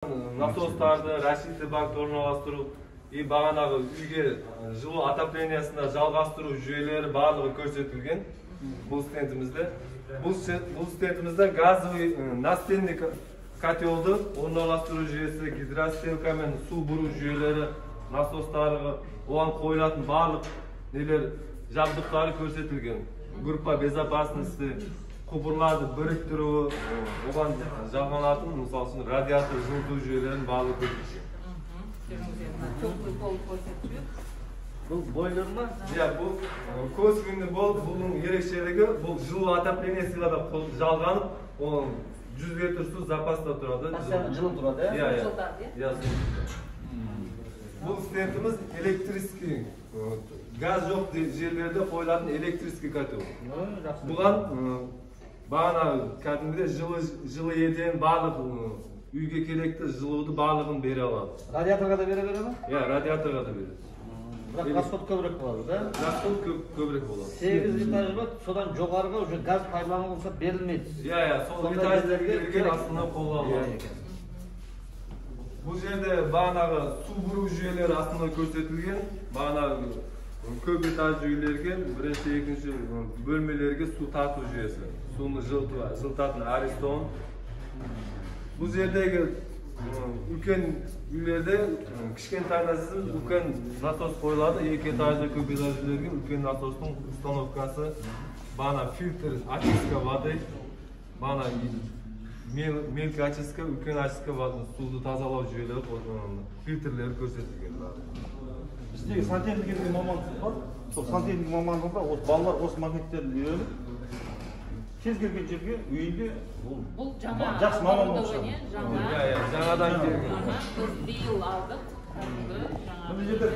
Насостарды расчистительный бакты орналастыру и бағанағы үйге жылу отоплениясына жалғастыру жүйелері барлығы көрсетілген бұл стендімізде. Бұл стендімізде газовый настенный котелді орналастыру жүйесі, гидростелкамен су бұру жүйелері, насостары, оған қойылатын барлық нелер, жабдықтары көрсетілген. Группа безопасности, құбырларды біріктіруі, оған жалғанатын, мысалы үшін, радиатор жылыту жүйелерінің барлығы көрсетілген. Теплый пол көрсетіп. Бұл бойлер ма? Иә, бұл косвенный болып, бұның ерекшелігі, бұл жылу отоплениясына да жалғанып, оның 100 литр су запаста тұрады. Постоянно жылы тұрады, иә? Иә. Жылытады, иә? Иә, жылытады. Бұл стендіміз электрический, газ жоқ жерлерде қойылатын электрический котел. Жақсы. Бұған бағана кәдімгідей жылы еден, барлық үйге керекті жылуды барлығын бере алады. Радиаторға да бере ма? Иә, радиаторға да береді. Бірақ расход көбірек болады, да? Расход көбірек болады. 8 этаж ба, содан жоғарғы уже газ пайдалануға рұқсат берілмейді. Иә, сол Сондай этаждерге керек. Астына қолданылады. Бұл жерде бағанағы су бұру жүйелері астында көрсетілген. Бағанағы көп этажды үйлерге, бірінші, екінші бөлмелерге су тарту жүйесі. Суны жылытатын Аристон. Бұл жердегі үлкен үйлерде кішкентай насос, үлкен насос қойылады. Екі этажды, көп этажды үйлерге үлкен насостың установкасы, бағана фильтр, очистка воды, бағана мелкий очистка, үлкен очистка воды, суды тазалау жүйелері, фильтрлері көрсетілген. Біздегі сантехника деген мамандық бар. Сол сантехника мамандығында осы балалар осы магниттерді үйреніп, кез келген жерге үйінде Бұл жаңа жақсы маман болып оборудование, шығады. жаңа. Иә, жаңадан келген. Аха, біз биыл алдық, кәдімгі жаңа. Мына жерде